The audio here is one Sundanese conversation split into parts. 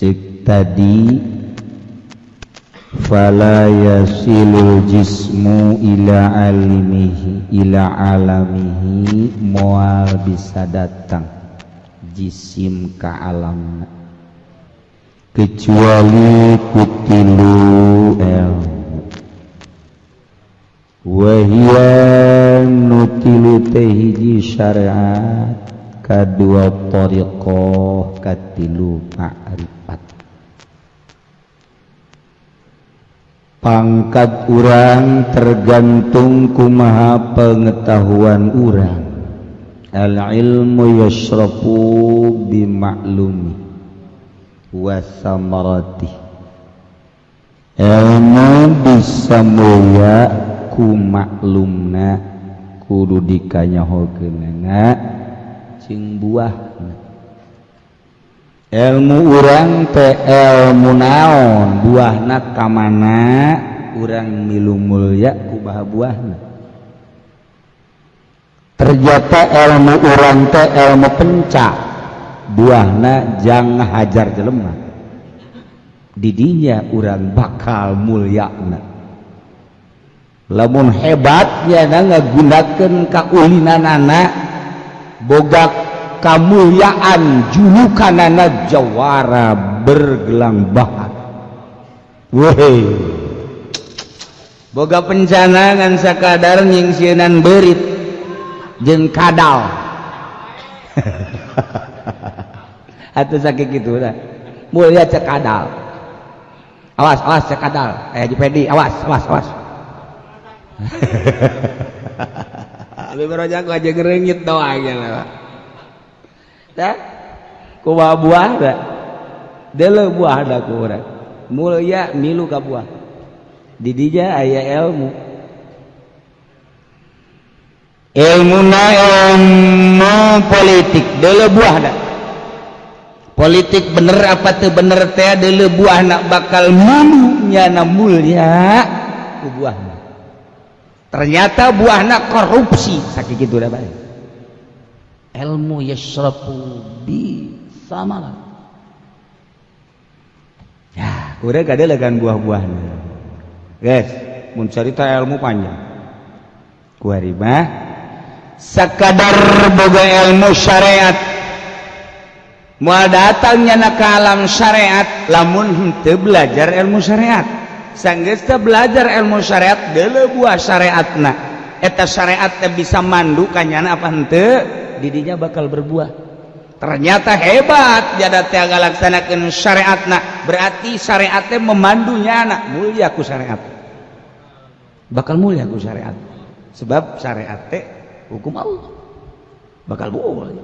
Cek tadi fala yasilul jismu ila alimihi ila alamihi, moal bisa datang jisim ka alamna kecuali kutilu ilmu. Wahia nutilu teh hiji syariat, kadua tariqah, katilu ma'rifat. Pangkat urang tergantung kumaha pengetahuan urang. Al ilmu yashrafu bima'lumi wa samarati. Ilmu bisa mulia ku maklumna, kudu dikanyahokeunana cing buahna. Ilmu urang teh ilmu naon, buahna ka mana urang milu mulya ku baha buahna. Ternyata ilmu urang teh ilmu pencak, buahna jangan hajar jelema, didinya urang bakal mulyana. Lamun hebatnya na ngagunakeun kaulinanana boga kamulyaan julukanana jawara bergelang bahar. Weh, boga pencana ngan sakadar nyingsieunan beurit jeung kadal. Atuh sakit kitu lah. Mulia cek kadal. Awas awas cek kadal. Haji Pedi awas awas awas. Abi berojak aja ngerengit doang ya lah. Dah, kumaha buah dah. Deuleu buah da ku urang. Mulia milu ka buah. Di dinya aya ilmu. Ilmuna ilmu politik, deuleu buah da. Politik bener apa teu bener teh deuleu buahna bakal mulu nyana mulia ku buahna. Ternyata buahna korupsi sakitu kitu da bae. Ilmu yashrafu bi samarat. Ya, urang kadelegan buah-buahna. Guys, mun carita ilmu panjang. Kuari mah sakadar boga ilmu syariat. Moal datang nyana ka alam syariat lamun henteu belajar ilmu syariat. Sanggeus teh belajar ilmu syariat deuleu buah syariatna. Eta syariat teh bisa mandu ka nyana apa henteu? Didinya bakal berbuah. Ternyata hebat jada teh ngalaksanakeun syariatna, berarti syariat teh memandu nyana. Mulia ku syariat, bakal mulia ku syariat, sebab syariat teh hukum Allah, bakal mulia.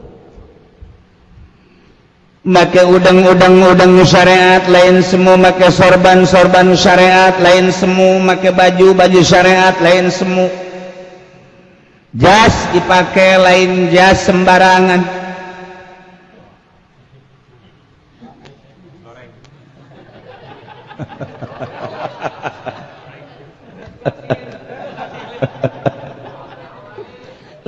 Make udang-udang-udang syariat lain semu, make sorban-sorban syariat lain semu, make baju-baju syariat lain semu, jas dipakai lain jas sembarangan.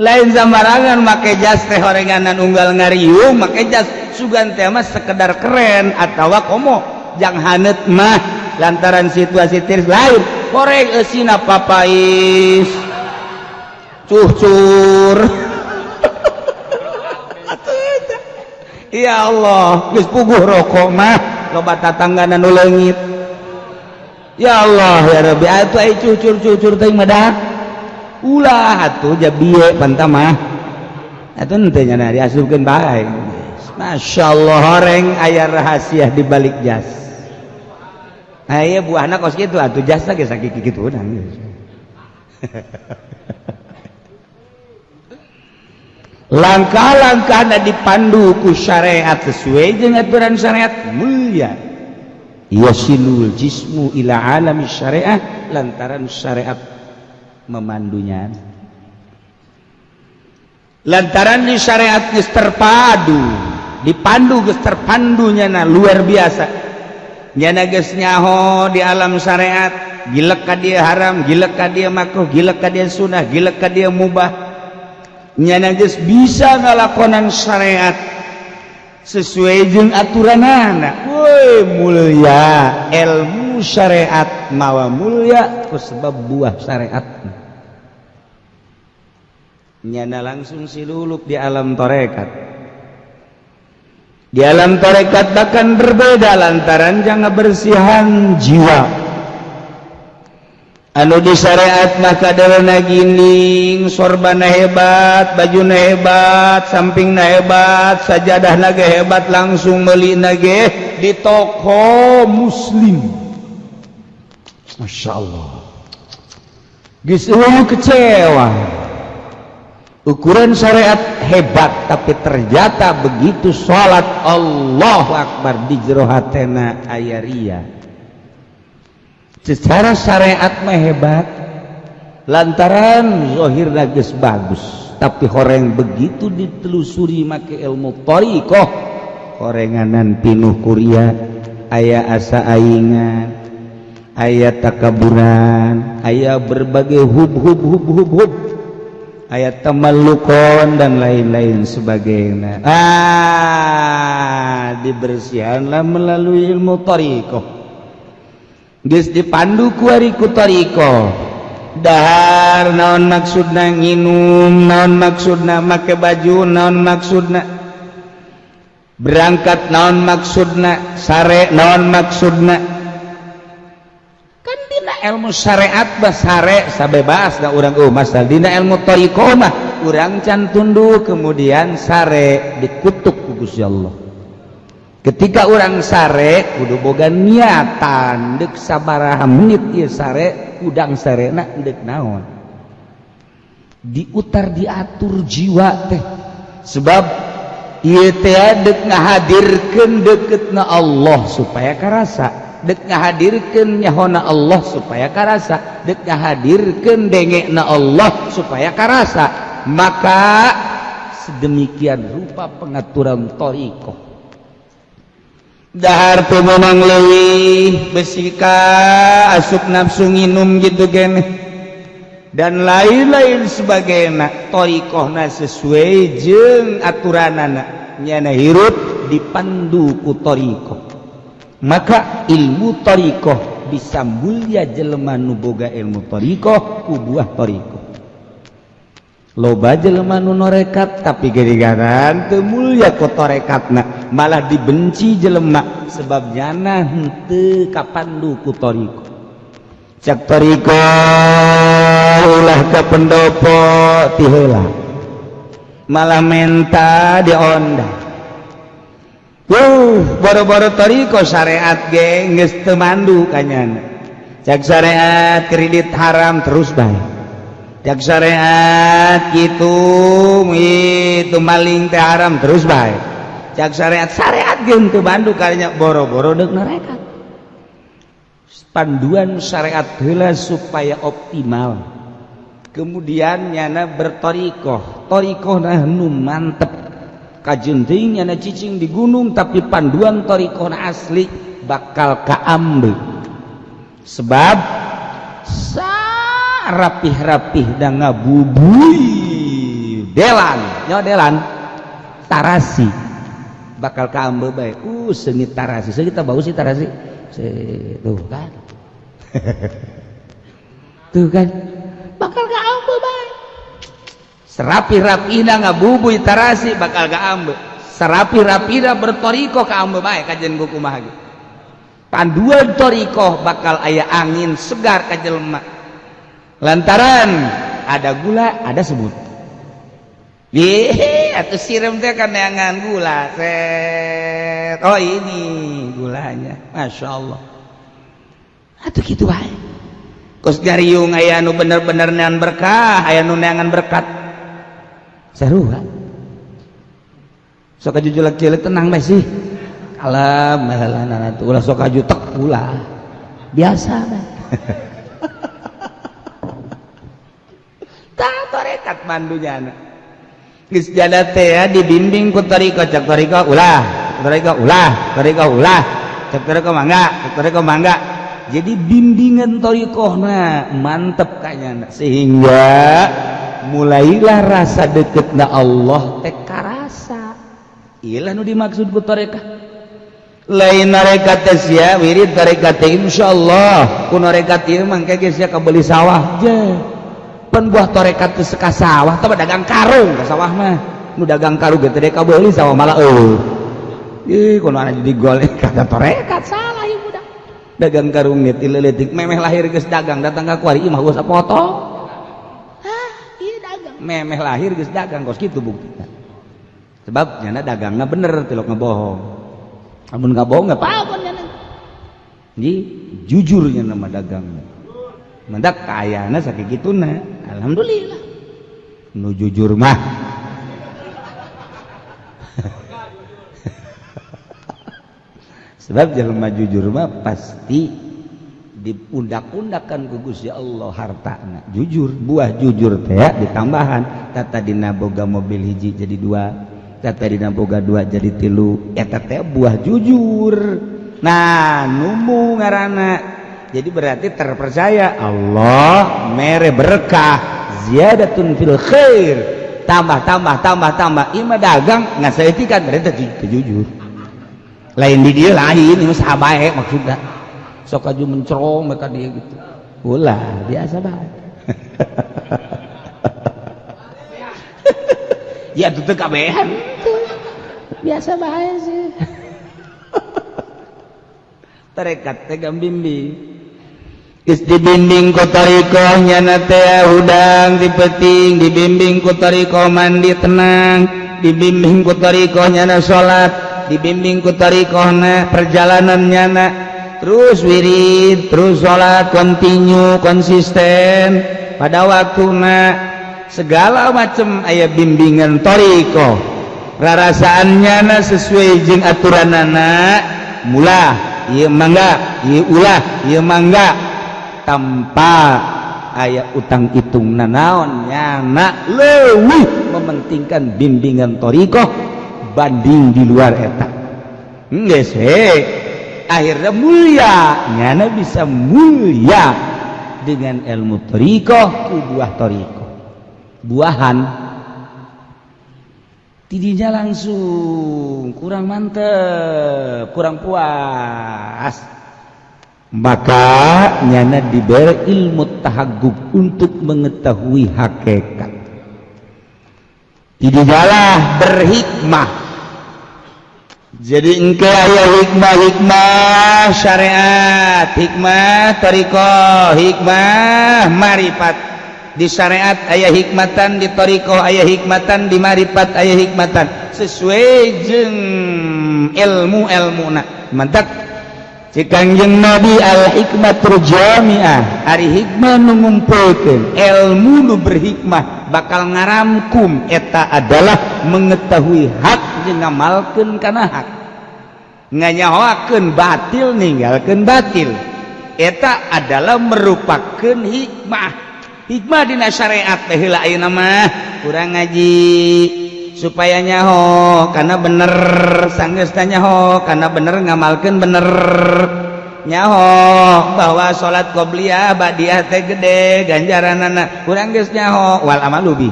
Lain sembarangan make jas teh horenganan unggal ngariung, make jas sugan teh mah sekedar keren atawa komo jang haneut mah lantaran situasi tiris lain horeng eusina papais cucur. Ya Allah, geus puguh rokok mah loba tatangganan nu leungit. Ya Allah ya Rabbi, atuh ai cucur-cucur teh mah dah. Ulah atuh jabieu panta mah. Atuh henteu nya diasupkeun bae. Masya Allah, horeng aya rahasia di balik jas. Nah ieu buahna kos kitu atuh jasna ge sakitu kitu. Langkah-langkahna dipandu ku syariat sesuai jeung aturan syariat mulia. Yasilul jismu ila alami syariah lantaran syariat memandunya. Lantaran di syariat geus terpadu, dipandu geus terpandunya na luar biasa. Nyana geus nyaho di alam syariat, gilek ka dia haram, gilek ka dia makruh, gilek ka dia sunah, gilek ka dia mubah. Nyana geus bisa ngalakonan syariat sesuai jeung aturanana. Woi mulia ilmu syariat mawa mulia ku sebab buah syariat. Nyana langsung silulup di alam tarekat. Di alam tarekat bahkan berbeda lantaran jangan bersihan jiwa. Anu di syariat maka kaderna gining, sorbana hebat, bajuna hebat, sampingna hebat, sajadahna ge hebat, langsung meulina ge di toko muslim. Masya Allah. Geus eueuh kecewa. Ukuran syariat hebat, tapi ternyata begitu sholat Allahu Akbar di jero hatena aya ria. Secara syariat mah hebat lantaran zahirna geus bagus, tapi horeng begitu ditelusuri make ilmu thariqah horenganan pinuh kuria, aya asa aingan, aya takaburan, aya berbagai hub hub hub hub hub, aya tamallukon dan lain-lain sebagainya. Dibersihanlah melalui ilmu thariqah. Geus dipandu ku ari ku thariqah. Dahar naon maksudna nginum, naon maksudna make baju, naon maksudna berangkat, naon maksudna sare, naon maksudna. Kan dina ilmu syariat bah sare sabebas da urang masalah dina ilmu thariqah mah urang can tunduk kemudian sare dikutuk ku Gusti Allah. Ketika orang sare kudu boga niatan deuk sabaraha menit ieu sare kudang sarena deuk naon. Diutar diatur jiwa teh sebab ieu teh deuk ngahadirkeun deuketna Allah supaya karasa, deuk ngahadirkeun nyahona Allah supaya karasa, deuk ngahadirkeun dengekna Allah supaya karasa. Maka sedemikian rupa pengaturan thariqah. Dahar teu meunang leuwih besika asup nafsu nginum gitu gene dan lain-lain sebagainya. Thariqahna sesuai jeung aturanana, nyana hirup dipandu ku thariqah. Maka ilmu thariqah bisa mulia jelema nu boga ilmu thariqah ku buah thariqah. Loba jelema nu norekat tapi gerigaran teu mulia ku torekatna, malah dibenci jelema sebab nyana henteu kapandu ku thariqah. Cak thariqah ulah ka pendopo ti heula, malah menta dionda. Boro-boro thariqah syariat ge geus teu mandu kanyana. Cak syariat kredit haram terus bae. Cak syariat gitu itu maling teh haram terus bae. Cak syariat syariat ge henteu bandu kalinya boro-boro deuk nerekat. Panduan syariat heula supaya optimal. Kemudian nyana berthariqah, thariqahna nu mantep. Kajeun teuing nyana cicing di gunung tapi panduan thariqahna asli bakal kaambe. Sebab rapih-rapih dan ngabubui delan, nyawa delan tarasi bakal kaambe bae. Seungit tarasi, seungit bau sih tarasi. Tuh kan. Tuh kan bakal kaambe bae. Serapi-rapihna ngabubui tarasi bakal kaambe. Serapi-rapihna berthariqah kaambe bae kajian ku kumaha ge. Panduan thariqah bakal aya angin segar ka jelema. Lantaran ada gula, ada sebut. Ih, atau siram teh kan neangan gula. Set. Oh, ini gulanya. Masya Allah. Atuh kitu wae. Kos gariung aya nu bener-bener neangan berkah, aya nu neangan berkat. Sarua. Sok aju jelek-jelek tenang bae sih. Kalem baheulana atuh ulah sok aju tek ulah. Biasa bae. Torekat mandunya anak geus jada teh dibimbing ku thariqah, cak thariqah ulah, thariqah ulah, thariqah ulah, cak thariqah mangga, cak thariqah mangga. Jadi bimbingan thariqahna mantep kayaknya, sehingga mulailah rasa deketna Allah teh karasa. Iyalah nu dimaksud ku thariqah. Lain tarekat teh sia wirid tarekat teh insyaallah ku tarekat ieu mangke geus sia kabeli sawah je. Pan buah tarekat teh seka sawah teh dagang karung ka sawah mah. Nu dagang karung ge teh kabeli sawah malah eueuh. Ih kuno ana jadi golek kata tarekat salah ieu budak. Dagang karung ge ti leutik memeh lahir geus dagang datang ka kuari imah geus potong. Hah, ieu dagang. Memeh lahir geus dagang kos kitu buktina. Sebab nyana dagangna bener tilok ngebohong. Amun nggak bohong nggak apa-apa nyana. Jadi jujurnya nama dagangnya. Mendak kayana sakit gituna. Alhamdulillah. Nu jujur mah. Sebab jelema jujur mah pasti dipundak-pundakan ku Gusti Allah hartana. Jujur, buah jujur teh ditambahan. Tata dina boga mobil hiji jadi dua. Tata dina boga dua jadi tilu, eta teh buah jujur. Nah, numu ngaranna. Jadi berarti terpercaya Allah mere berkah, ziyadatun fil khair. Tambah tambah tambah tambah. Ieu mah dagang ngasaeutikan berarti teu jujur. Lain di dieu lain, ieu mah sabae maksudna. Sok aju mencerong ka dieu gitu. Ulah, biasa bae. Ya itu teu kabehan. Biasa bae sih. Tarekat teh gambimbing. Geus dibimbing ku thariqah nyana teh hudang di peuting, dibimbing ku thariqah mandi tenang, dibimbing ku thariqah nyana salat, dibimbing ku thariqahna perjalanan nyana terus wirid, terus salat kontinu, konsisten pada waktuna. Segala macam aya bimbingan thariqah rarasaannya na sesuai jeung aturanana mulah ieu mangga ieu ulah ieu mangga tanpa aya utang hitung nanaon nyana leuwih mementingkan bimbingan thariqah banding di luar eta geus we akhirnya mulia nyana bisa mulia dengan ilmu thariqah ku buah thariqah buahan tidinya langsung kurang mantep kurang puas maka nyana diberi ilmu tahaggub untuk mengetahui hakikat tidaklah berhikmah. Jadi engke aya hikmah-hikmah syariat, hikmah thariqah, hikmah marifat. Di syariat aya hikmatan, di thariqah aya hikmatan, di marifat aya hikmatan sesuai jeung ilmu-ilmuna. Mantak cek Kangjeng Nabi al hikmatul jami'ah, ari hikmah nu ngumpulkeun ilmu nu berhikmah bakal ngaramkum eta adalah mengetahui hak jeung ngamalkeun kana hak, nganyahoakeun batil ninggalkeun batil, eta adalah merupakeun hikmah. Hikmah dina syariat teh heula ayeuna mah kurang ngaji supaya nyaho kana bener sanggeus teh nyaho kana bener ngamalkeun bener nyaho bahwa salat qobliyah ba'diyah teh gede ganjaranana urang geus nyaho wal amalu bi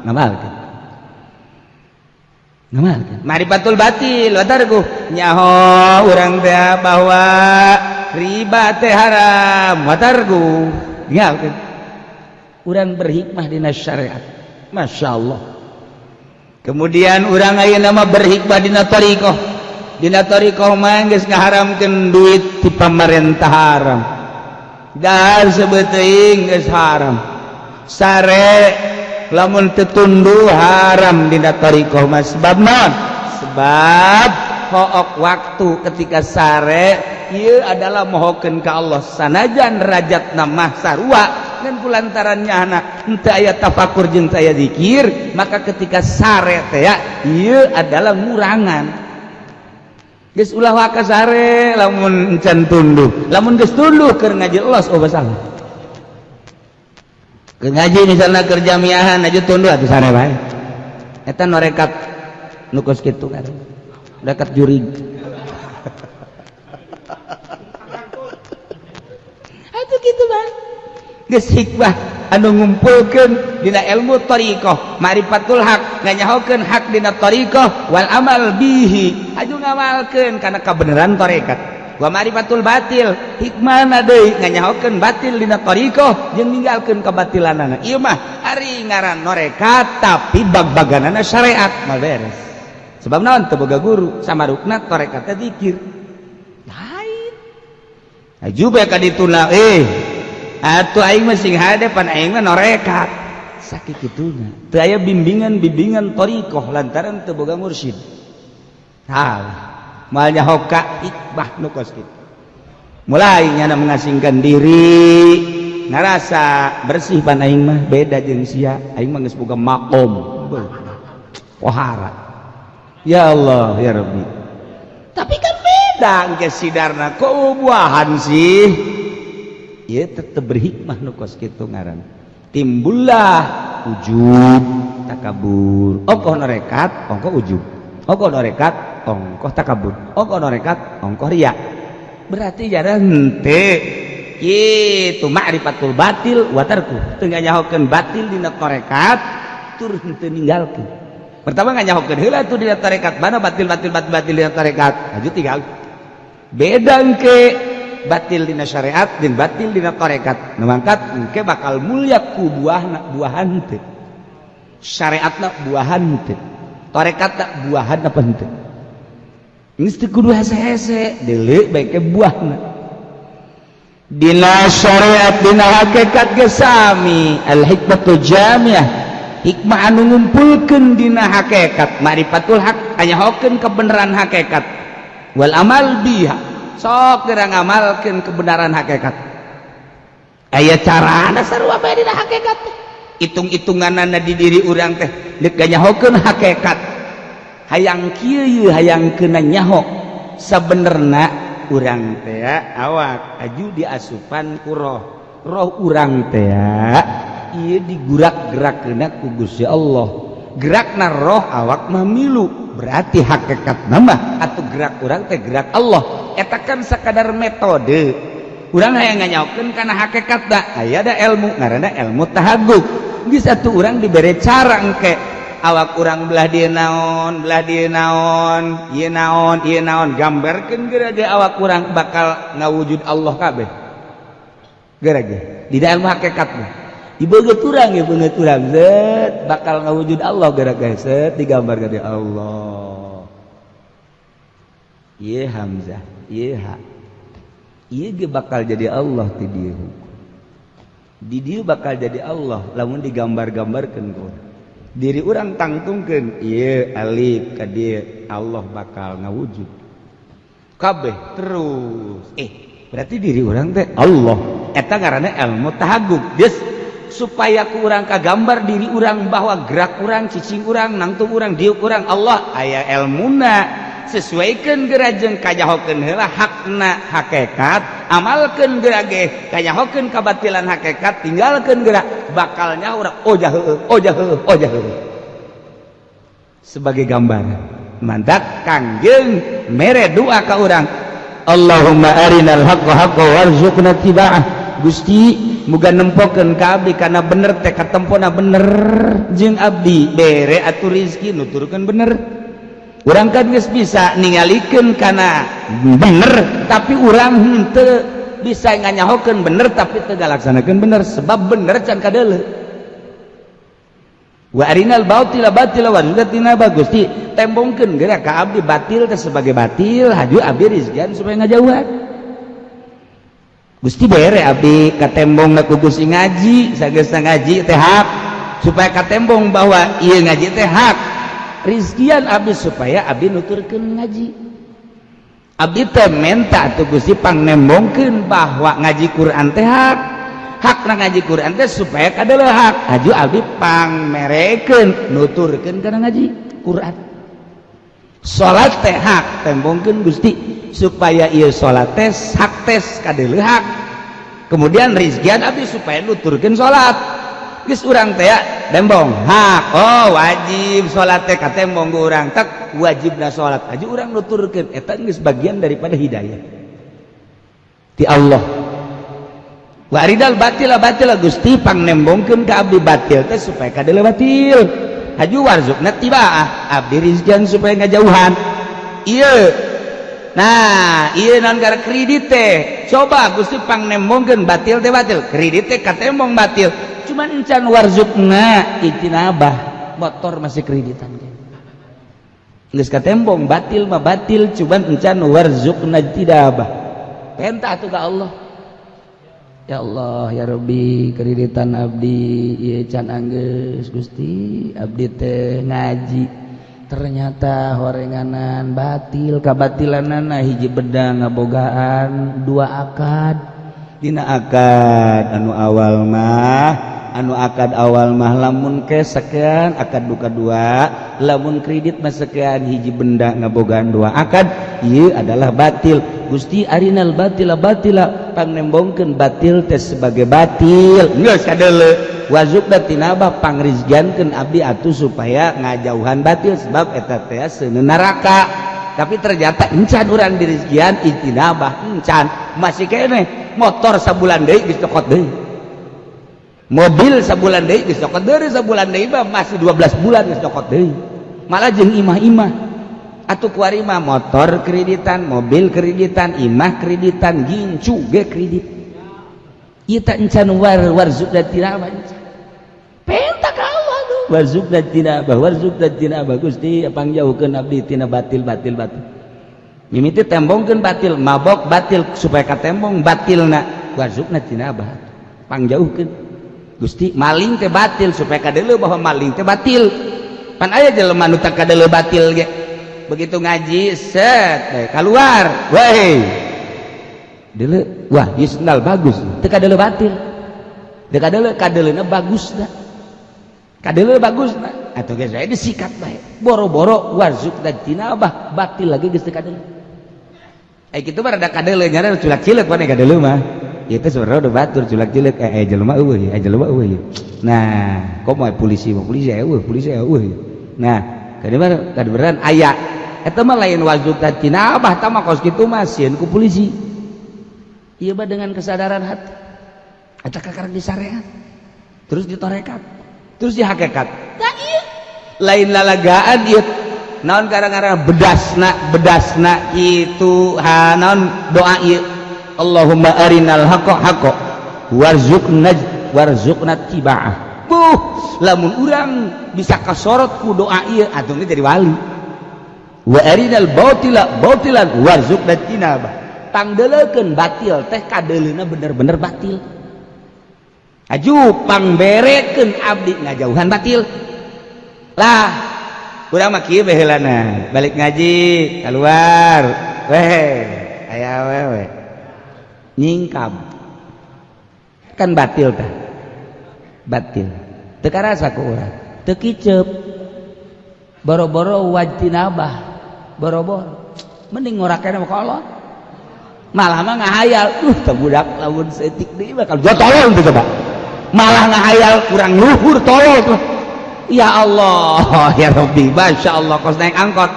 ngamalkeun ngamalkeun marifatul batil watarku nyaho urang teh bahwa riba teh haram watarku ninggalkeun. Urang berhikmah dina syariat, masya Allah. Kemudian urang ayeuna mah berhikmah dina thariqah. Dina thariqah mah geus ngaharamkeun duit ti pamarentah haram. Dahar sebeuteung geus haram. Sare lamun teu tunduh haram dina thariqah mah. Sebab naon? Sebab hook waktu ketika sare ieu adalah mohokeun ka Allah sanajan rajatna mah sarua ngan kulantarannya anak henteu aya tafakur jeung teu aya zikir maka ketika sare teh ieu adalah ngurangan. Geus ulah waka sare lamun encan tunduh, lamun geus tunduh keur ngaji los oh salah. Keur ngaji misalna keur jamiahan aja tunduh atuh sare bae. Eta norekat nu kos kitu kan. Rekat jurig. Atuh kitu bae. Geus hikmah anu ngumpulkeun dina ilmu thariqah, ma'rifatul haq, nganyahokeun hak dina thariqah, wal amal bihi, aju ngamalkeun kana kabeneran tarekat. Wa ma'rifatul batil, hikmahna deui nganyahokeun batil dina thariqah jeung ninggalkeun kebatilanana. Ieu mah ari ngaran norekat tapi bag-baganana syariat mah beres. Sebab naon? Teu boga guru, samarukna tarekat teh zikir. Lain. Aju bae ka dituna atuh aing mah sing hade pan aing mah norekat. Sakit kituna. Teu aya bimbingan-bimbingan thariqah lantaran teu boga mursyid. Salah. Moal nyaho ka hikmah nu kos kitu. Mulai nyana mengasingkan diri, ngarasa bersih pan aing mah beda jeung sia, aing mah geus boga makom. Pohara. Ya Allah ya Rabbi. Tapi kan beda engke sidarna kok buahan sih. Ieu tetep berhikmah nu kos kitu ngaran. Timbullah ujub, takabur. Ongkoh norekat, ongkoh ujub. Ongkoh norekat, ongkoh takabur. Ongkoh norekat, ongkoh riya. Berarti jarang henteu. Kitu ma'rifatul batil wa tarku. Teu nganyahokeun batil dina tarekat, tur henteu ninggalkeun. Pertama nganyahokeun heula tuh dina tarekat, mana batil batil batil batil dina tarekat, aju tinggal. Beda engke batil dina syariat jeung batil dina tarekat. Nu mangkat engke bakal mulia ku buahna, buahan teu. Syariatna buahan teu. Tarekatna buahan apa henteu. Geus teu kudu hese-hese, deuleu bae ke buahna. Dina syariat dina hakikat ge sami, al hikmatu jamiah. Hikmah anu ngumpulkeun dina hakikat, ma'rifatul haq, kanyahokeun kebenaran hakikat. Wal amal biha, sok geura ngamalkeun kebenaran hakikat. Aya carana sarua bae dina hakikat teh. Hitung-hitunganana di diri urang teh deuk ganyahokeun hakikat. Hayang kieu ieu hayang keuna nyaho. Sabenerna urang teh awak aju diasupan ku roh. Roh urang teh ieu digurak-gerakkeuna ku Gusti Allah. Gerakna roh awak mah milu, berarti hakikat mah atuh gerak urang teh gerak Allah. Eta kan sakadar metode. Urang hayang nganyahokeun kana hakikat da aya da ilmu ngaranna ilmu tahagguk. Geus atuh urang dibere cara engke awak urang belah dieu naon, belah dieu naon, ieu naon, ieu naon, gambarkeun geura ge awak urang bakal ngawujud Allah kabeh. Geura ge di ilmu hakikat mah. Dibeungeut urang ge beungeut urang zet bakal ngawujud Allah geura ge set digambarkeun di Allah. Ieu hamzah, ieu ha. Ieu ge bakal jadi Allah ti dieu. Di dieu bakal jadi Allah lamun digambar-gambarkeun ku urang. Diri urang tangtungkeun ieu alif ka dieu Allah bakal ngawujud. Kabeh terus. Berarti diri urang teh Allah. Eta ngaranna ilmu tahagguk. Geus supaya ku urang kagambar diri urang bahwa gerak urang, cicing urang, nangtung urang, diuk urang Allah aya elmuna. Sesuaikan geura jeung kanyahokeun heula hakna hakikat, amalkeun geura ge kanyahokeun kabatilan hakikat, tinggalkeun geura bakalnya urang oh jah heueuh, oh jah heueuh, oh jah heueuh. Sebagai gambaran mantak Kangjeng mere doa ka urang, Allahumma arinal haqqa haqqa warzuqna tiba'ah. Gusti muga nempokeun ka abdi kana bener teh katempona bener jeung abdi bere atuh rizki nuturkeun bener. Urang kan geus bisa ningalikeun kana bener tapi urang henteu bisa nganyahokeun bener tapi teu ngalaksanakeun bener sebab bener can kadeuleu. Wa arinal batila batila warzuqna Gusti tembongkeun geura ka abdi batil teh sebagai batil haju abdi rizkian supaya ngajauhan. Gusti bere abdi katembongna ku Gusti ngaji sageusna ngaji teh hak supaya katembong bahwa ieu ngaji teh hak. Rizkian abdi supaya abdi nuturkeun ngaji. Abdi teh menta atuh Gusti pangnembongkeun bahwa ngaji Quran teh hak. Hakna ngaji Quran teh supaya kadeuleu hak. Aju abdi pangmerekeun nuturkeun kana ngaji Quran. Salat teh hak tembongkeun Gusti supaya ieu salat teh hak teh kadeuleu hak. Kemudian rizkian abdi supaya nuturkeun salat. Geus urang teh tembong hak, oh wajib salat teh katembong ku urang tek wajibna salat. Aju urang nuturkeun eta geus bagian daripada hidayah ti Allah. Waridal batila batila Gusti pangnembongkeun ka abdi batil teh supaya kadeuleu batil. Haju warzuqna tibaa abdi rizkian supaya ngajauhan. Ieu. Nah, ieu naon gara kredit teh. Coba Gusti pangnembongkeun batil teh batil, kredit teh katembong batil. Cuman encan warzuqna ijtinabah, motor masih kreditan ge. Geus katembong batil mah batil, cuman encan warzuqna ijtinabah. Penta atuh ka Allah. Ya Allah ya Rabbi kreditan abdi ieu can anggeus Gusti abdi teh ngaji ternyata horenganan batil kabatilanana hiji benda ngabogaan dua akad dina akad anu awal mah anu akad awal mah lamun ke sekian akad duka dua lamun kredit mah sekian hiji benda ngabogaan dua akad ieu adalah batil. Gusti arinal batila batila pangnembongkeun batil teh sebagai batil geus kadeuleu wazubna tinabah pangrizgiankeun abdi atuh supaya ngajauhan batil sebab eta teh seuneu neraka. Tapi ternyata encan urang dirizkian ijtinabah encan masih keneh motor sabulan deui geus cokot deui, mobil sabulan deui geus cokot deui, sabulan deui mah masih 12 bulan geus cokot deui, malah jeung imah-imah atuh kuari mah motor kreditan, mobil kreditan, imah kreditan, gincu ge kredit. Ieu teh encan warzuqna tinabah. Penta ka Allah tuh. Warzuqna tinabah, warzuqna tinabah Gusti pangjauhkeun abdi tina batil batil batil. Mimiti tembongkeun batil, mabok batil supaya katembong batilna warzuqna tinabah. Pangjauhkeun. Gusti maling teh batil supaya kadeuleu bahwa maling teh batil. Pan aya jelema nu teu kadeuleu batil ge. Begitu ngaji set keluar weh deuleu wah ieu sendal bagus teu kadeuleu batil teu kadeuleu kadeuleuna bagus da kadeuleu bagus da atuh geus we disikat bae boro-boro warzuqna tinabah batil lagi geus teu kadeuleu. Eh kitu mah rada kadeuleu nya culak-cileuk mah kadeuleu mah ieu teh sebenarnya udah batur culak-cileuk jelema eueuh jelema eueuh. Nah komo polisi mah polisi eueuh polisi eueuh. Nah kadeuleu kadeuleuan aya eta mah lain warzuqna tinabah tah mah kos kitu mah sieun ku polisi. Ieu mah dengan kesadaran hati eta kakarek di syariat terus di tarekat terus di hakikat. Tah ieu lain lalagaan ieu naon gara-gara bedasna bedasna kitu ha naon doa ieu Allahumma arinal haqqa haqqa warzuqna warzuqna tiba'ah. Buh lamun urang bisa kasorot ku doa ieu atuh jadi wali. Wa arinal batila batilan warzuqna tinabah. Pangdeleukeun batil teh kadeuleuna bener-bener batil. Aju pangberekeun abdi ngajauhan batil. Lah urang mah kieu baheulana balik ngaji keluar weh aya awewe nyingkab kan batil teh batil teu karasa ku urang teu kiceup boro-boro wajtinabah boro-boro mending ngorakeun mah kolot malah mah ngahayal teu budak lamun seetik deui bakal tolol teu coba malah ngahayal kurang luhur tolol tuh. Ya Allah ya Rabbi Masya Allah kos naik angkot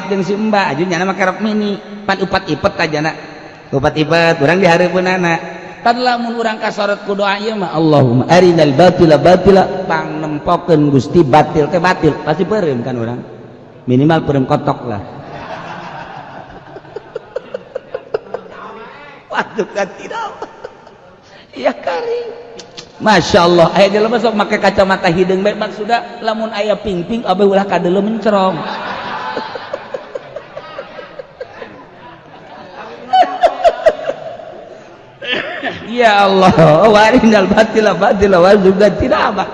jeung si Mbak aju nyana make rok mini pan upat ipet aja na upat ipet urang dihareupeunana tan lamun urang kasorot ku doa ieu mah Allahumma arinal batila batila pangnempokeun Gusti batil teh batil pasti peureum kan urang minimal peureum kotok lah. Waduh kan tidak ya kari Masya Allah aya jelema sok make kacamata hideung bae maksudna lamun aya ping-ping abeh ulah kadeuleu mencerong. Ya Allah warinal batila batila warzuqna tinabah.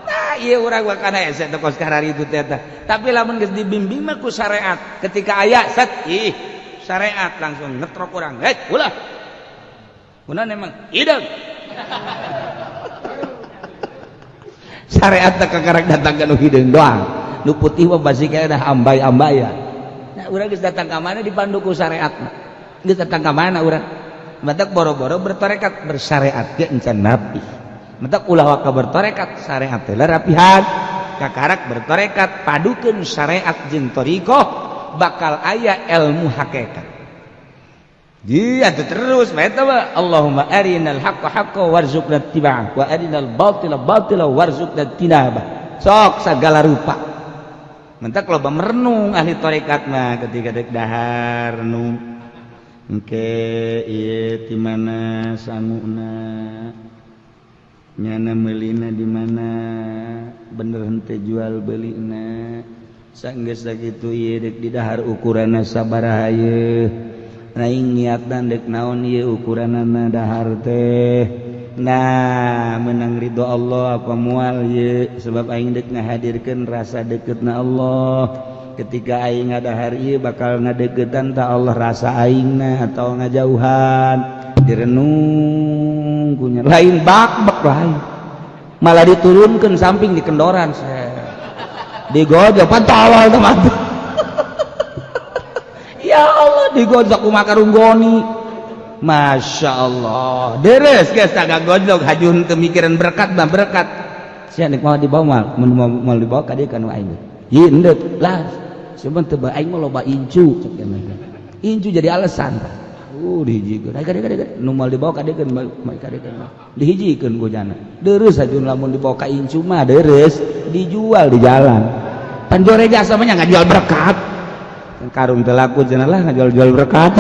Nah ieu urang wakana hese teh kos kararitu teh. Tapi lamun geus dibimbing mah ku syariat ketika aya set ih syariat langsung ngetrok urang hei ulah kunaon emang hideung. Syariat teh kakarek datang ka nu hideung doang nu putih mah basi kaya dah ambay-ambayan. Nah urang geus datang ka mana dipandu ku syariat geus datang ka mana urang matak boro-boro bertarekat bersyariat ge encan rapi matak ulah waka bertarekat syariat teh rapihan kakarak bertarekat padukeun syariat jeung thariqah bakal aya ilmu hakikat. Dia terus eta mah Allahumma arinal haqqa haqqa warzuqna ittiba'ah wa arinal batila batila warzuqna ijtinabah. Sok sagala rupa. Mentak loba merenung ahli tarekat mah ketika dek dahar nu engke ieu di mana sanguna nyana meulina di mana bener henteu jual belina sanggeus sakitu ieu dek di dahar ukuranna sabaraha ieu aing niatan dek naon ieu ukuranana dahar teh nah menang ridho Allah apa moal ieu sebab aing dek ngahadirkeun rasa deketna Allah ketika aing ngadahar ieu bakal ngadeukeutan ta Allah rasa aingna atau ngajauhan direnung kunya lain bak-bak lain malah diturunkeun samping di kendoran digojok pantawal teman. Ya Allah digojok ku makarunggoni. Masya Allah deres geus tagak gojok hajun teu mikiran berkat mah berkat sia nek mau dibawa mal mun mau dibawa ka dieu ka nu aing ieu endek lah cuman teu aing mah loba incu cek incu jadi alasan dihijikeun ka dieu nu moal dibawa ka dieu ka dieu dihijikeun gojana deres hajun lamun dibawa ka incu mah deres dijual di jalan panjore jasa mah nya ngajual berkat karung teu laku cenah lah ngajual-jual berkat.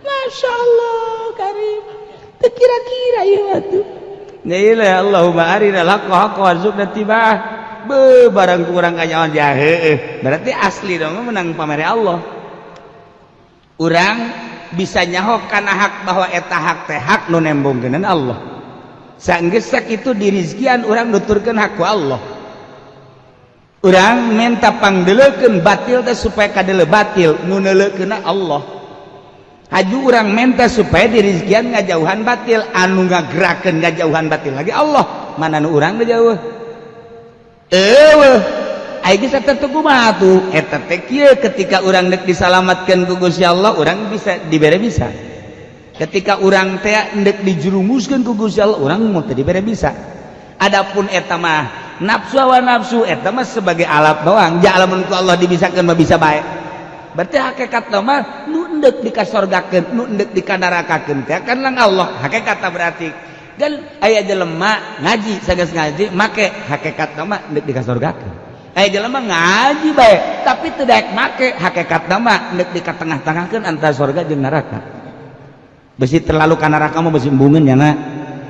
Masya Allah karim teu kira-kira ieu mah tuh. Nya ieu lah Allahumma arinal haqqa haqqa warzuqna ittiba'ah. Beuh barang kurang kanyaon jahe. Berarti asli dong menang pamere Allah. Urang bisa nyaho kana hak bahwa eta hak teh hak nu nembongkeunan Allah. Saenggeus sakitu dirizkian urang nuturkeun hak ku Allah. Urang menta pangdeleukeun batil teh supaya kadeuleu batil nu neuleukeunna Allah. Haju urang menta supaya dirizkian ngajauhan batil anu ngagerakeun ngajauhan batil lagi Allah. Mana nu urang jauh? Eueuh. Ai geus eta teh kumaha tuh? Eta teh kieu ketika urang deuk disalamatkeun ku Gusti Allah urang bisa dibere bisa. Ketika urang teh deuk dijerumuskeun ku Gusti Allah urang mun teu dibere bisa. Adapun eta mah nafsu hawa nafsu eta mah sebagai alat doang ja lamun ku Allah dibisakeun mah bisa bae. Berarti hakikat mah nu endek dikasorgakeun nu endek dikanarakakeun teh kan lang Allah hakikat berarti dan aya jelema ngaji sageus ngaji make hakikat mah endek dikasorgakeun aya jelema ngaji bae tapi teu daek make hakikat mah endek dikatengah-tengahkeun antara sorga jeung neraka besi terlalu ka neraka mah besi embungeun nya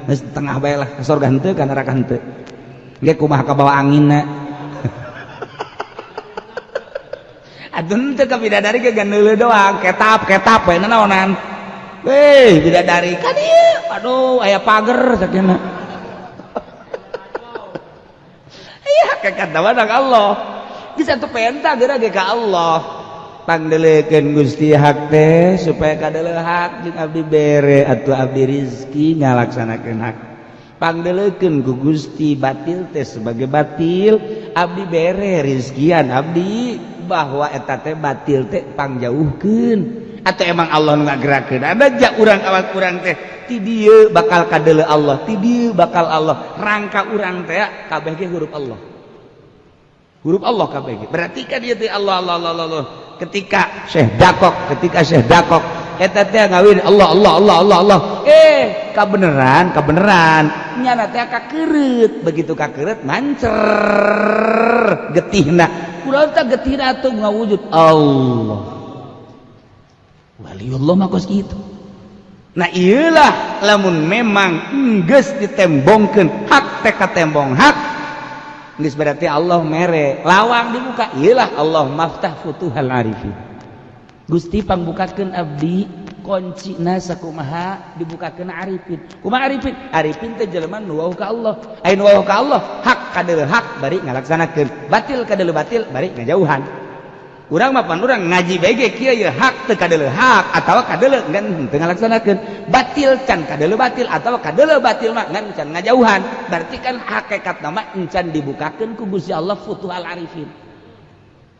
geus tengah bae lah ka sorga henteu ka neraka henteu ge kumaha kabawa anginna atuh teu ka bidadari ge ganeuleuh doang ketap-ketap we nanaonan weh bidadari ka dieu aduh aya pager sakieu iya hakikat mah Allah bisa tuh penta geura ge ka Allah pangdeleukeun Gusti hak teh supaya kadeuleuh hak jeung abdi bere atuh abdi rizki ngalaksanakeun hak pangdeleukeun ku Gusti batil teh sebagai batil abdi bere rizkian abdi bahwa eta teh batil teh pangjauhkeun atau emang Allah nu ngagerakeun ada ja urang awak urang teh ti dieu bakal kadeuleuh Allah ti dieu bakal Allah rangka urang teh kabeh ge huruf Allah kabeh ge berarti kan ieu teh Allah Allah Allah Allah ketika Syekh Dakok eta teh ngawin Allah Allah Allah Allah Allah kabeneran nyana teh kakeureut begitu kakeureut mancer getihna kurang teh getihna atuh ngawujud Allah waliullah mah kos kitu. Nah iyalah lamun memang geus ditembongkeun hak teh katembong hak geus berarti Allah mere lawang dibuka iyalah Allah maftah futuhal arifin Gusti pangbukakeun abdi kuncina sakumaha dibukakeun arifin kumaha arifin arifin teh jelema nu wauh ka Allah aya nu wauh ka Allah hak kadeuleuh hak bari ngalaksanakeun batil kadeuleuh batil bari ngajauhan urang mah pan urang ngaji bae ge kieu ye hak teu kadeuleuh hak atawa kadeuleuh ngan teu ngalaksanakeun batil can kadeuleuh batil atawa kadeuleuh batil mah ngan can ngajauhan berarti kan hakikatna mah encan dibukakeun ku Gusti Allah futuhal arifin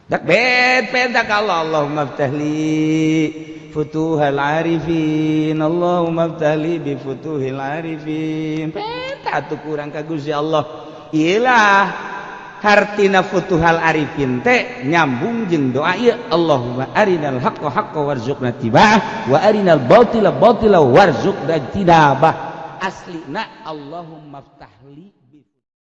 dak bet pentak Allah Allahumma ftahli futuhal arifin Allahumma ftahli bi futuhil arifin penta atuh kurang ka Gusti Allah iyalah Hartina Futuhal Arifin teh nyambung jeung doa ieu, Allahumma arinal haqqa haqqa warzuqna tiba'ah wa arinal batila batila warzuqna ijtinabah. Aslina Allahumma ftahli.